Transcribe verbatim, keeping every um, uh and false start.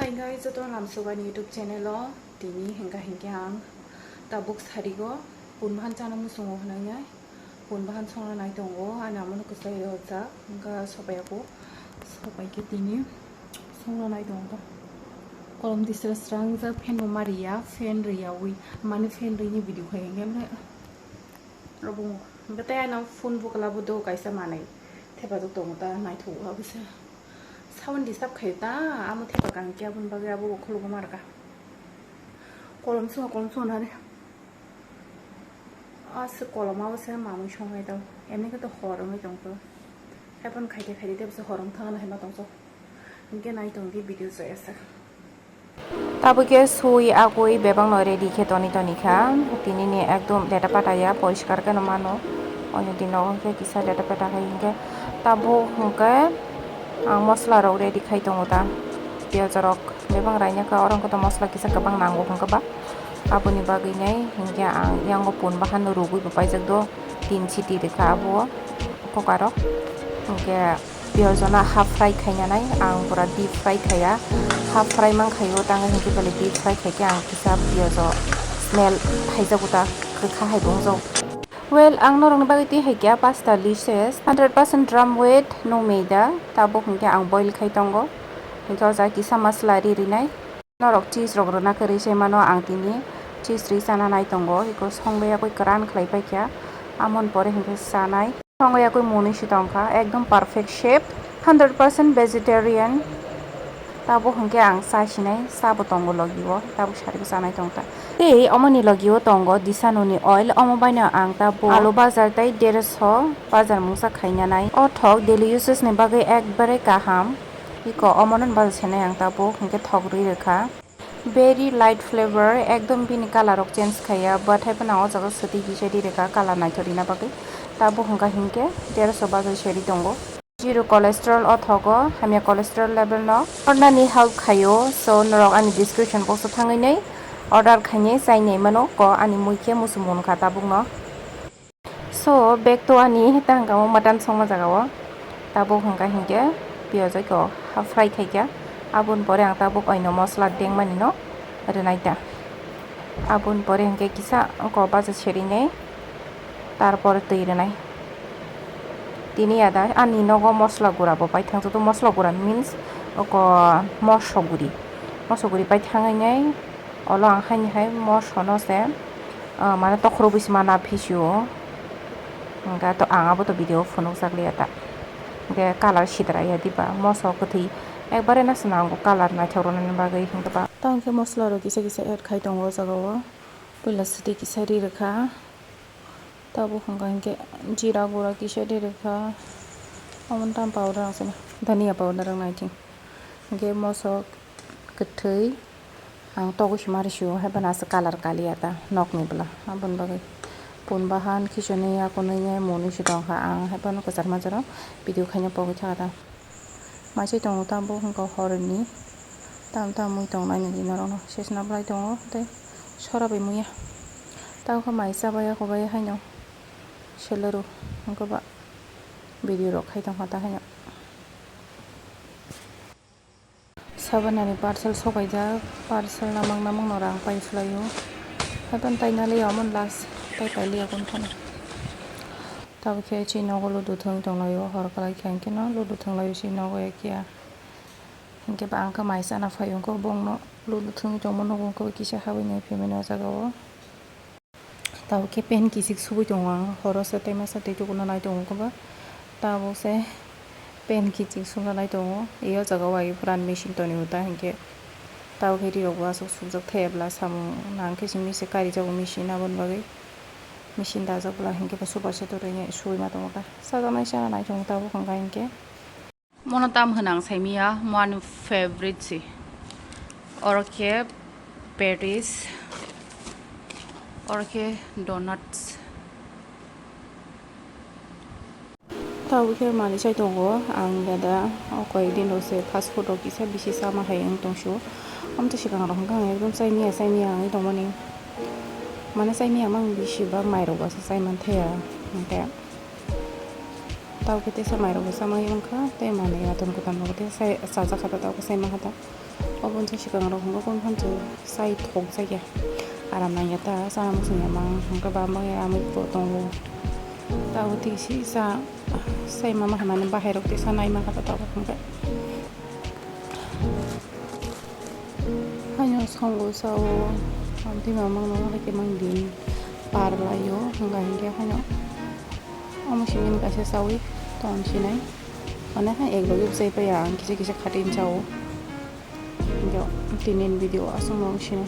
Hi guys, joto lamsogani YouTube channel o tini hingka hingke ang tabuk sarigo pun bahan chana musungo hwnwi nai pun bahan songna nai tongo ani amo no kwchai rojak hingka sopai ako sopai ke tini songna nai tongo kolom tisra srang jak fan bo mariya fan riya wi mani fan rini video khai hingke Obo hingke tei ano phone bokla bo do kaisa manwi thepajak tongo ta naithok abo se sound disturb khaio ta amo thepajak hingke aboni bagwi abo bo khuluguma rwkha kolom swngo kolom swngo nani aswk kolom abo se mamwi songnai ta emni khe to hor wngwi tongkho haiphano khaide khaide tei bwsa hor wngthang hinwi ma tongkho hingke nai tongdi video joyasa. Tabuk khe sui agui bebak no ready khe toni toni kha. Tini ni ekdom leta pata ya poriskar khe no mano. Oni din nogo khe kisa leta pata hai hinkhe tabuk hinkhe ang mosla rok ready khai tongo ta. Piyaj rok bebak raina kha oro hinkhe to mosla kisa kwbang nango hinkhe ba. Aboni bagwi nai hinkhe ang yango pun bahan no rugui bo paijak do tin siti rikha abo o cooker o. Hinkhe Piyajona half fry khainanai ang pura deep fry khaiya half fry mankhaio tangwi hinkhe belai deep fry khaikhe ang kisa piyajo smell haijago ta kwkha hai bo wngjago. Well ang norokni bagwi twi haikha pasta dishes hundred percent drum weight no maida tabuk hinkhe ang boil khai tongo hinkhe o jaga kisa masla ri rinai. Norok cheese rok rwna kwrwi se mano ang tini cheese rwi chana nai tongo eko songwi yakwi kwran khlai paikha amoni pore hinkhe chanai songwi yakwi mwnwi se tongkha ekdom perfect shape hundred percent vegetarian tabuk hinkhe ang cha sinai cha bo tongo logi o tabuk sari bo chanai tongkha tei omoni logi o tongo disanoni oil omo baino ang tabuk alu bajar tei dersho bajar mungsa khaina nai o thok daily uses ni bagwi ekbare kaham eko omono bajar senai ang tabuk hinkhe thok rwi rwkha. Very light flavor ekdom bini colour rok change khaiya bwthai phano o jaga swtwi kisa di rwkha colour naithok rina bagwi tabuk hwnkha hinkhe derso bajar seri tongo zero cholesterol o thogo hamya cholesterol level no ornani help khaio so norok ani description box o thangwi nai order khainai chainai mano ko ani mui khe muchung munkha tabuk no. So back to ani tangkamo mutton songma jaga o tabuk hwnkha hinkhe piyaj oi ko half fry khaikha aboni pore ang tabuk oino mosla dengmani no rwnai ta aboni pore hinkhe kisa oko baja serinai tarpor twi rwnai tini ada ani nogo mosla gura bo paithang joto mosla gura means oko moso guri moso guri paithangwi nai. Olo ang haini hai moso no se mane tokhorok bai se mana phisi o hingke ang abo to video phunukjak liya ta hingke colour sidra ya diba moso kwthwi ekbare no se nango colour naithok rwna bagwi hingke ba tamo khe mosola rok kisa kisa add khai tongo o jaga o puila swtwi kisa ri rwkha. Tabuk hwnka hinkhe jeera gura kisa ri rwkha, omono tamo powder ang sini dhania powder wng nai thing. Hinkhe moso kwthwi ang togwi se mari sio, hai phano aswk colour kaliya ta nokni bwla, aboni bagwi pun bahan khichonwi yakunwi mwnwi se tongkha, ang hai phano kwchar majaro video khaina pogwi thangkha ta. Maichai tongo tabuk hwnkha horni tam tam mui tongnai ni norokno sesna bwlai tongo tei sora bai muya. Tabukhe mai chabai ya kobai haino selero hwnkhe ba video rok khai tongkha ta haino. Sabonani parcel sokaijak, parcel namang namang no rang pai swlaio. Haikhe tai naliya omo last tai pailiya kunu phano. Tabukhe chini nogo ludu thwng tonglaio, hor kwlai kha hinkhe no ludu thwnglaio chini nogo ya kiya. Hinkhe ba ang khe mai chana phai wngkha, bongno ludu thwngwi tongma nukgo wngkha, kisa habwi nai phaimani o jaga o. Tabukhe pen kichik subui tongo ang, horo se tei masa twi tubuno nai tongo wngkha ba. Tabuk se pen kichik sukna nai tongo, e o jaga o ai phuran machine toni o ta hinkhe. Tabukhe ri rok bo aswk sukjak thaya bwla samung nang khe simi se karijago machine aboni bagwi. Machine dajak bwla hinkhe ba super set o twi suima tongo ta. Chajaknai chana nai tongo tabuk hwnka hinkhe. Mono tam hwnang saimiya, moani favorite se. Oro khe patties, oro khe donuts. Tabuk khe manwi chai tongo ang dada, o koi din rok se fast food rok kisa bisi chama hai wng tong sio. Amtwi swkang rok hwnkhe ang ekdom chaimiya chaimiya wngwi tongmani. Mane chaimiya mang bisi bak mai rok bo se chai man thaya hinkhe. Tabukhe teisa mairok bo chamani wngkha, tei manwi atom kwtam rok tei chajak kha ta, tabukhe chai mankha ta. Oboni sa swkang rok hwnkhe kunu phan chai thok jakya. Aram nangya ta, chana muchungya mang hwnkhe bam bang ya amui bo tongo. Tabuk twi si sa sai mama hamani bahai rok tisa nai mankha ta tabuk hwnkhe. Haino songo sao, amtwi mamang no haikhe mang din par laio, hwnka hinkhe haino omo simi kaisa saui ton sinai. Mane hai ek logi bwsai paiya ang kisa kisa khatin sao. Yo, tini video aswk no sinai.